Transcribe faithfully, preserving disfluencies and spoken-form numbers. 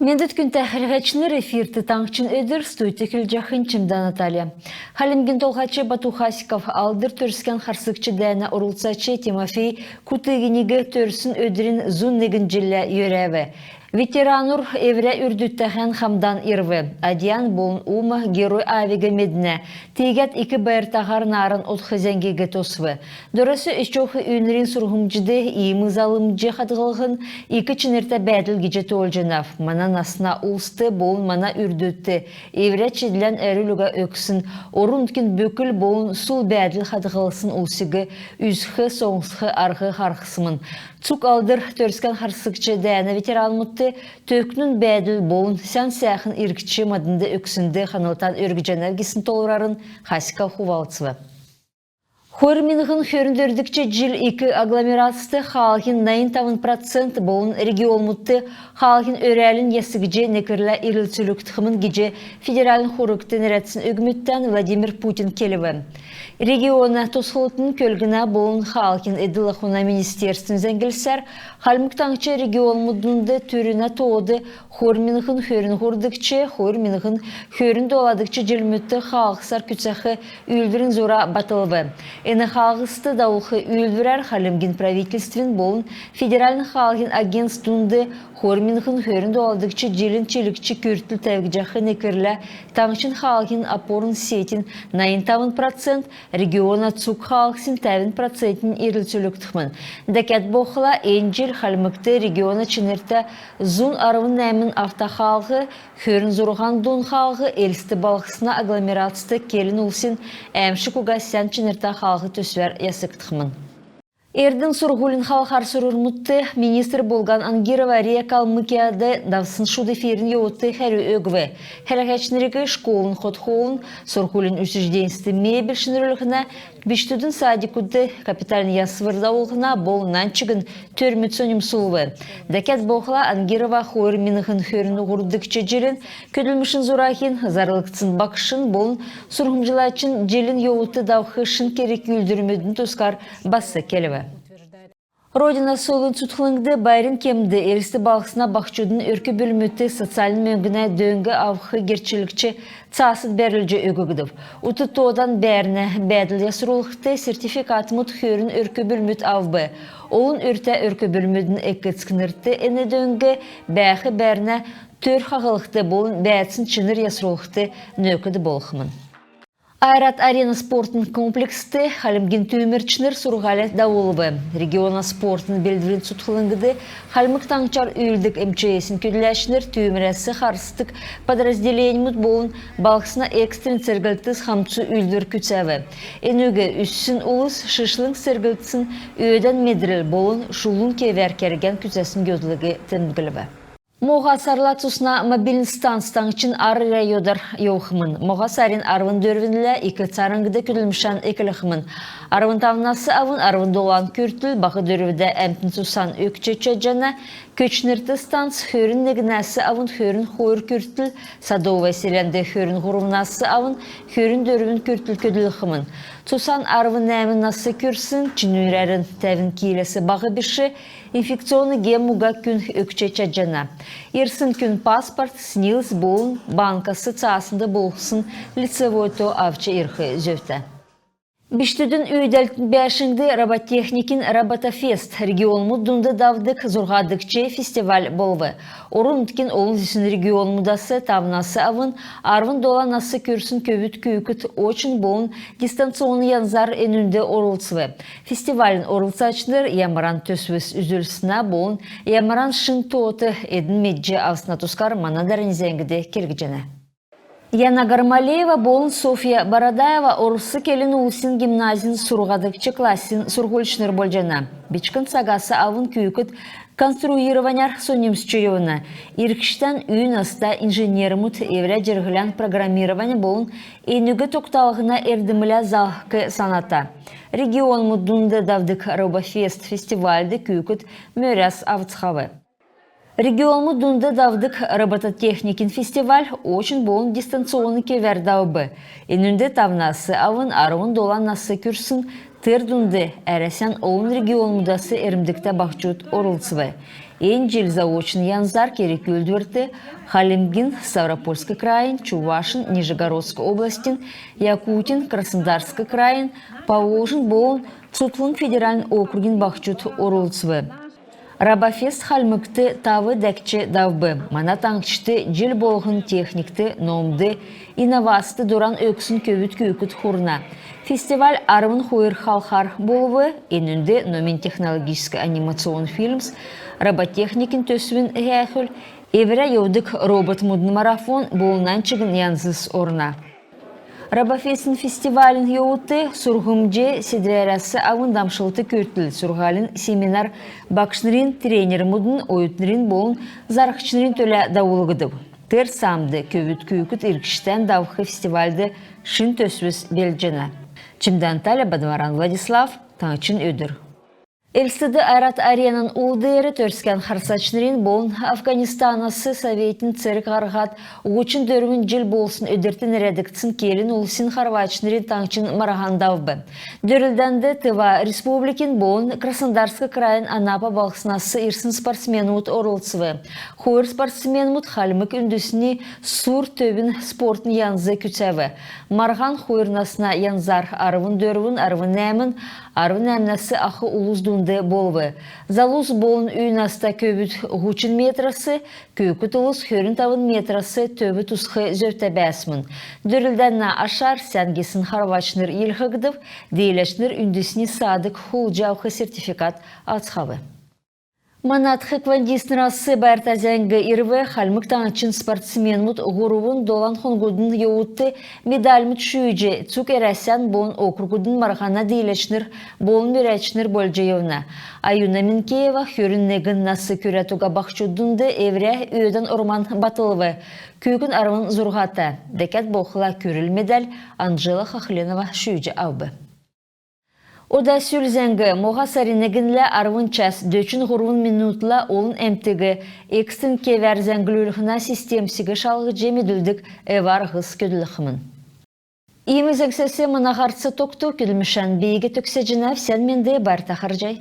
Мендвт, күндтә хәләһәчнр! Эфирт «Таңһчин өдр», студьд келҗәхнь Чимдә Наталья. Хальмгин Толһач Бату Хасиков Алдр Төрскән харсгч дәәнә орлцач Тимофей Кутыгиниг төрсн өдрин зун негн җиллә йөрәв. Ветеранур эврә үрдүдтәһән хамдан ирв. Адьян болн Ума герой аавиг меднә, тиигәд ик байртаһар нааран одх зәңгиг тосв. Дорас өсчәх үйнрин сурһмҗд иим залмҗ хадһллһн ик чинртә бәәдл гиҗ тоолҗанав. Мана насна улст болн мана үрдүдт эврә чидлән әрвлл уга өгсн, орн-нутгин бүкл болн сул бәәдл хадһлсн улсиг үзх, соңсх арһ харһсмн. Цуг Алдр Төрскән харсгч дәәнә ветеранмудт төвкнүн бәәдл болн сән сәәхн иргч маднд өгснд ханлтан өргҗәнәв гисн тоолврарн Хасиков хувалцв. Хойр миңһн хөрн дөрвдгч җил ик агломерацд хаалһин найн тавн процент болн регионмудт хаалһин өрәлнь ясгдҗ, некврлә ирлцүлгдхмн гиҗ федеральн хургт нерәдсн үгмүдтән Владимир Путин келв. Региона тосхлтын, көлгнә болн хаалһин эдл-ахун министерствин зәңглсәр, Хальмг Таңһч регионмудын түрүнә тоод хойр миңһн хөрн һурвдгч, хойр миңһн хөрн доладгч җилмүдт хаалһсар күцәх үүлдврин зура батлв. Эн хаалһст давулх үүлдврәр Хальмгин правительствин болн федеральн хаалһин агентствс дунд хойр миңһн хөрн доладгч җилин чилгч күртл тәвгдҗәх некврлә таңһчин хаалһин опорн сетин найн тавн процент, региона цуг хаалһсин тәвн процентнь ирлцүлгдхмн. Дәкәд болхла, эн җил Хальмгт региона чинртә зун арвн нәәмн автохаалһ, хөрн зурһан дун хаалһ Элст балһсна агломерацд келн улсин «Әәмшг уга сән чинртә хаалһ» төсвәр ясгдхмн. Эрдм-сурһулин халхар сурврмудт министр Булһн Ангирова РИА Калмыкияд давсн шуд эфирин йовудт хәрү өгв. Хәләһәчнриг школын хот-хоолын, сурһулин учрежденьст мебель шинрүллһнә, бичкдүдин садикүдт капитальн ясвр давуллһна болн нань чигн төрмүд соньмсулв. Дәкәд болхла, Ангирова хойр миңһн хөрн һурвдгч җилин көдлмшин зураһин, зарлгдсн багшин болн сурһмҗлачин җилин йовудт давх шин керг-үүлдврмүдин тускар бас келв. «Родина» сойлын цутхлңд байрин кемд Элст балһсна баһчудын өрк-бүлмүдт социальн мөңгнә дөң авх герчлгч цаасд бәрүлҗ өггдв. Ут тоодан бәәрнә бәәдл ясрулхд сертификатмуд хөрн өрк-бүлмүд авв. Олн үртә өрк-бүлмүдин эк-эцкнрт эн дөң бәәх бәәрнә төр хаһлхд болн бәәцин чинр ясрулхд нөкд болхмн. «Ойрат Арена» спортын комплекст хальмгин түүмрчнр сурһуль давулв. Региона спортын белдврин цутхлңд Хальмг Таңһчар үүлддг МЧС-ин көдләчнр, түүмрәс харсдг подразделеньмүд болн балһсна экстренн церглтс хамцу үүлдвр күцәв. Энүг үзсн улс шишлң церглтсин өөдән медрл болн шулун кевәр кергән күцәсн йовдлыг темдглв. Моһа сарла цусна мобильн станц таңһчин ар районар йовхмн. Моһа сарин арвн дөрвнлә Ик Царңгд көдлмшән эклхмн. Арвн тавнас авн арвн долан күртл Баһ Дөрвдә әмтн цусан өгч чадҗана. Көтчнрт станц хөрн негнәс авн хөрн хойр күртл, Садовое селәнд хөрн һурвнас авн хөрн дөрвн күртл көдлхмн. Цусан арвн нәәмн нас күрсн, чинртә тәвн киләс баһ биш, инфекционн гем уга күн өгч чадҗана. Ирсн күн паспорт, СНИЛС болн банкас цааснд болсн лицевой то авч ирх зөвтә. Бичкдүдин үүдәлтин бәәшңд робототехникин «Роботофест» регионмуд дунд давдг зурһадгч фестиваль болв. Орн-нутгин олн зүсн регионмудас тавнас авн арвн долан нас күрсн көвүд күүкд очн болн дистанционн янзар энүнд орлцв. Фестивалин орлцачнр ямаран төсвс үзүлснә болн ямаран шин тоот эдн медҗ авсна тускар мана дарани зәңгд келгдҗәнә. Яна Гармалеева болн Софья Бородаева орс келн улсин гимназин зурһадгч классин сурһульчнр болҗана. Бичкн цагас авн күүкд конструированяр соньмсҗ йовна. Иргчдән үй наста инженермүд эврә җирһлән программировань болн энүг тогталһна эрдмлә залһх саната. Регионмуд дунд давдг «Робофест» фестивальд күүкд мөрәс авцхав. Регионмуд дунд давдг робототехникин фестиваль очн болн дистанционн кевәр давв. Энүнд тавнас авн арвн долан нас күрсн, тер дунд Әрәсән олн регионмудас эрмдгтә баһчуд орлцв. Эн җил заочн янзар керг-үүлдврт Хальмгин, Ставропольск крайин, Чувашин, Нижегородск областин, Якутин, Краснодарск крайин, Поволжин болн Цутхлң федеральн округин баһчуд орлцв. Робофест Хальмгт тав дәкҗ давв. Мана таңһчд җил болһн техникт, номд, инновацд дуран өгсн көвүд-күүкд хурна. Фестиваль арвн хойр халхар болв. Энүнд номин, технологическ, анимационн фильмс, робототехникин төсвин һәәхүл, эврә йовдг роботмудын марафон болн нань чигн янзс орна. Робофестин фестивалин йовудт сурһмҗ седвәрәс авн дамшлт күртл сурһулин семинар багшнрин, тренермүдин, оютнрин болн зарһчнрин төлә давулгдв. Тер саамд көвүд-күүкд иргчдән давх фестивальд шин төсвс белдҗәнә. Чимдән Таля, Бадмаран Владислав, Таңһчин өдр. Элстд «Ойрат Аренан» ул деер Төрскән харсачнрин болн Афганистанас советин церг һарһад һучн дөрвн җил болсн өдрт нерәдгдсн келн улсин харвачнрин таңһчин марһан давв. Дөрлдәнд Тыва Республикин болн Краснодарск крайин, Анапа балһснас ирсн спортсменмүд орлцв. Хойр спортсменмүд хальмг үндсни сур төвин спортын янз күцәв. Марһан хойр насна янзар: арвн дөрвн, арвн нәәмн, арвн нәәмнәс ах улс дунд болв. Залус болн үй наста көвүд һучн метрәс, күүкд улс хөрн тавн метрәс төв тусх зөвтә бәәсмн. Дөрлдәнә ашар сән гисн харвачнр йилһгдв, дииләчнр үндсни саадг хулдҗ авх сертификат авцхав. Мана тхэквондистнрәс байрта зәңг ирв. Хальмг Таңһчин спортсменмүд һурвн долан хонгудын йовудт медальмуд шүүҗ, цуг Әрәсән болн округудын марһана дииләчнр болн мөрәчнр болҗ йовна. Аюна Минкеева хөрн негн нас күрәд уга баһчуд дунд эврә өөдән орман батлв. Күүкн арвн зурһата. Дәкәд болхла күрл медаль Анжела Хохленова шүүҗ авв. Ода сүл зәңг. Моһа сарин негнлә арвн час дөчн һурвн минутла олн әмтиг экстренн кевәр зәңглүллһнә системсиг шалһҗ медүлдг эв-арһс көдлхмн. Иим зәңгсәс мана һарц тогтв. Көдлмшән би төгсәҗәнәв. Сән менд, байрта харһий.